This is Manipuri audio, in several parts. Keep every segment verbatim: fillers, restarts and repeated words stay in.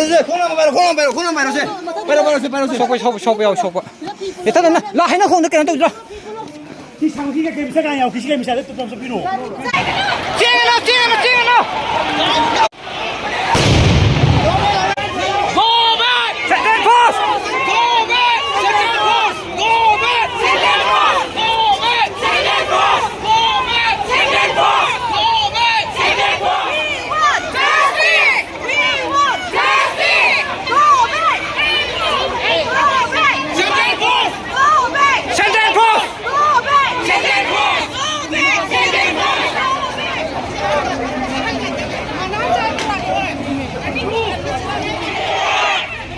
ꯈꯣꯡꯅꯥꯡ ꯄꯥꯏꯔꯣ, ꯈꯣꯡꯅꯥꯡ ꯄꯥꯏꯔꯣ, ꯈꯣꯡꯅꯥꯡ ꯄꯥꯏꯔꯣꯁꯦ꯫ ꯄꯥꯏꯔꯣ, ꯄꯥꯏꯔꯣꯁꯦ, ꯄꯥꯏꯔꯣꯁꯦ꯫ ꯁꯣꯛꯄ, ꯁꯣꯛꯄ, ꯁꯣꯛꯄ ꯌꯥꯎ, ꯁꯣꯛꯄ꯫ ꯍꯦꯛꯇ ꯅꯪ ꯂꯥ ꯍꯥꯏꯅ ꯈꯣꯡꯗ ꯀꯩꯅꯣ ꯇꯧꯗ꯭ꯔꯣ? ꯁꯤ ꯁꯥꯡꯕꯁꯤꯒ ꯀꯩ ꯃꯁꯛ ꯀꯥꯏ ꯌꯥꯎ? ꯀꯤꯁꯤ ꯀꯩ ꯃꯁꯛ ꯇꯨꯝ ꯇꯨꯝ ꯆꯠꯄꯤꯔꯣ꯫ ꯆꯦꯜꯂꯣ, ꯆꯦꯜꯂꯣ, ꯆꯦꯜꯂꯣ꯫ Go back! Second post! Go back! Second post! Go back! Second post! Go back! Second post! Go back! Second post! Go back! Second post! We want justice! We want justice! Go back! Go back! Central Force! Go back! Central Force! Go back! Central Force! Go back! Central Force!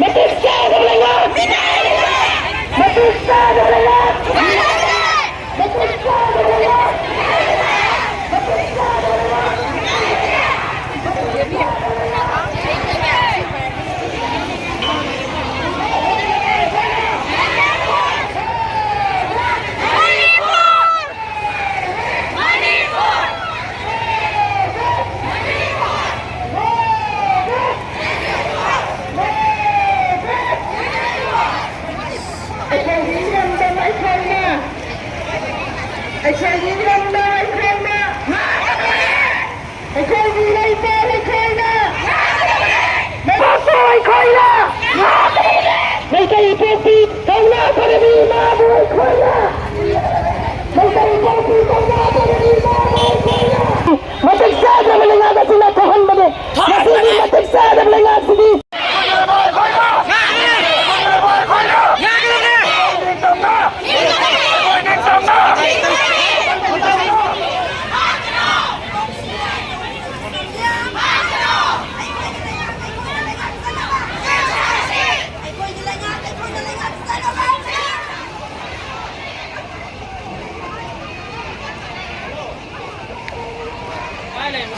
ꯃꯇꯤꯛ ꯆꯥꯗꯕ ꯂꯩꯉꯥꯛ! ꯃꯇꯤꯛ ꯆꯥꯗꯕ ꯂꯩꯉꯥꯛ! ꯑꯩꯈꯣꯏꯒꯤ ꯏꯔꯝꯗꯝ ꯑꯩꯈꯣꯏꯅ, ꯑꯩꯈꯣꯏꯒꯤ ꯏꯔꯝꯗꯝ ꯑꯩꯈꯣꯏꯅ, ꯑꯩꯈꯣꯏꯒꯤ ꯂꯩꯄꯥꯛ ꯑꯩꯈꯣꯏꯅ, ꯃꯄꯨ ꯑꯩꯈꯣꯏꯅ, ꯃꯩꯇꯩ ꯄꯣꯛꯄꯤ ꯀꯧꯅꯥ ꯐꯔꯕꯤ ꯏꯃꯥꯕꯨ ꯑꯩꯈꯣꯏꯅ, ꯃꯩꯇꯩ ꯄꯣꯛꯄꯤ ꯀꯧꯅꯥ ꯐꯔꯕꯤ ꯏꯃꯥꯕꯨ ꯑꯩꯈꯣꯏꯅ ꯃꯇꯤꯛ ꯆꯥꯗ꯭ꯔꯕ ꯂꯩꯉꯥꯛ ꯑꯁꯤꯅ ꯊꯣꯛꯍꯟꯕꯅꯤ꯫ ꯃꯁꯤꯒꯤ ꯃꯇꯤꯛ ꯆꯥꯗꯕ ꯂꯩꯉꯥꯛꯁꯤꯗꯤ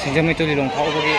ꯁꯤꯡꯖꯃꯩ ꯇꯨꯂꯤꯂꯣꯡ ꯐꯥꯎꯕꯒꯤ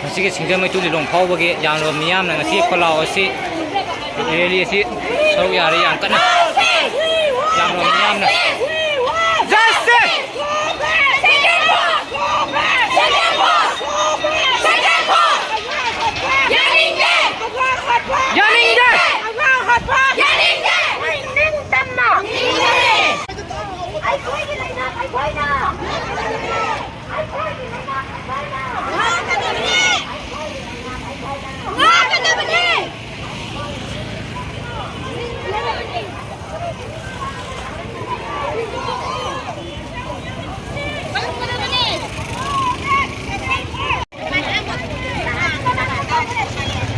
ꯉꯁꯤꯒꯤ ꯁꯤꯡꯖꯃꯩ ꯇꯨ ꯂꯤꯂꯣꯡ ꯐꯥꯎꯕꯒꯤ ꯌꯥꯝꯂꯕ ꯃꯤꯌꯥꯝꯅ ꯉꯁꯤ ꯈꯣꯜꯂꯥꯎ ꯑꯁꯤ, ꯔꯦꯂꯤ ꯑꯁꯤ ꯁꯔꯨꯛ ꯌꯥꯔꯤ ꯌꯥꯝ ꯀꯟꯅ ꯌꯥꯝꯂꯕ ꯃꯤꯌꯥꯝꯅ꯫ ꯌꯥꯅꯤꯡꯗꯦ! ꯌꯥꯅꯤꯡꯗꯦ! ꯑꯩꯈꯣꯏꯒꯤ ꯂꯩꯉꯥꯛ ꯑꯩꯈꯣꯏꯅ! ꯑꯩꯈꯣꯏꯒꯤ ꯂꯩꯉꯥꯛ ꯑꯩꯈꯣꯏꯅ! ꯉꯥꯛꯀꯗꯕꯅꯤ!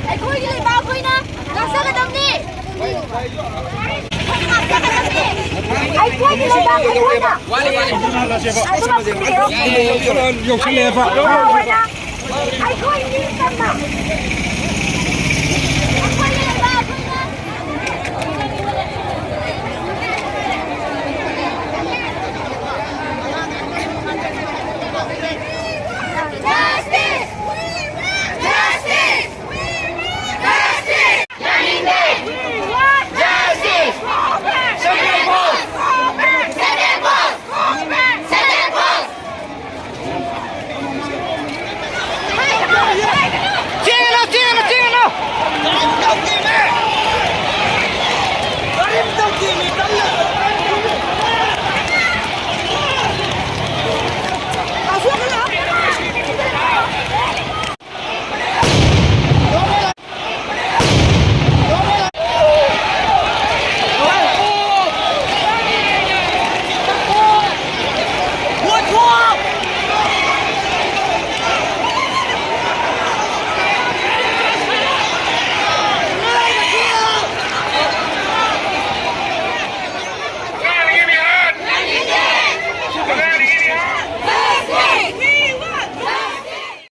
ꯑꯩꯈꯣꯏꯒꯤ ꯂꯩꯕꯥꯛ ꯑꯩꯈꯣꯏꯅ ꯉꯥꯛꯆꯒꯗꯕꯅꯤ꯫ ꯑꯩꯈꯣꯏꯒꯤ ꯂꯩꯕꯥꯛ ꯑꯩꯈꯣꯏꯅ ꯌꯧꯁꯜꯂꯛꯑꯦꯕ꯫ ꯑꯩꯈꯣꯏ ꯅꯤꯡꯇꯝꯅ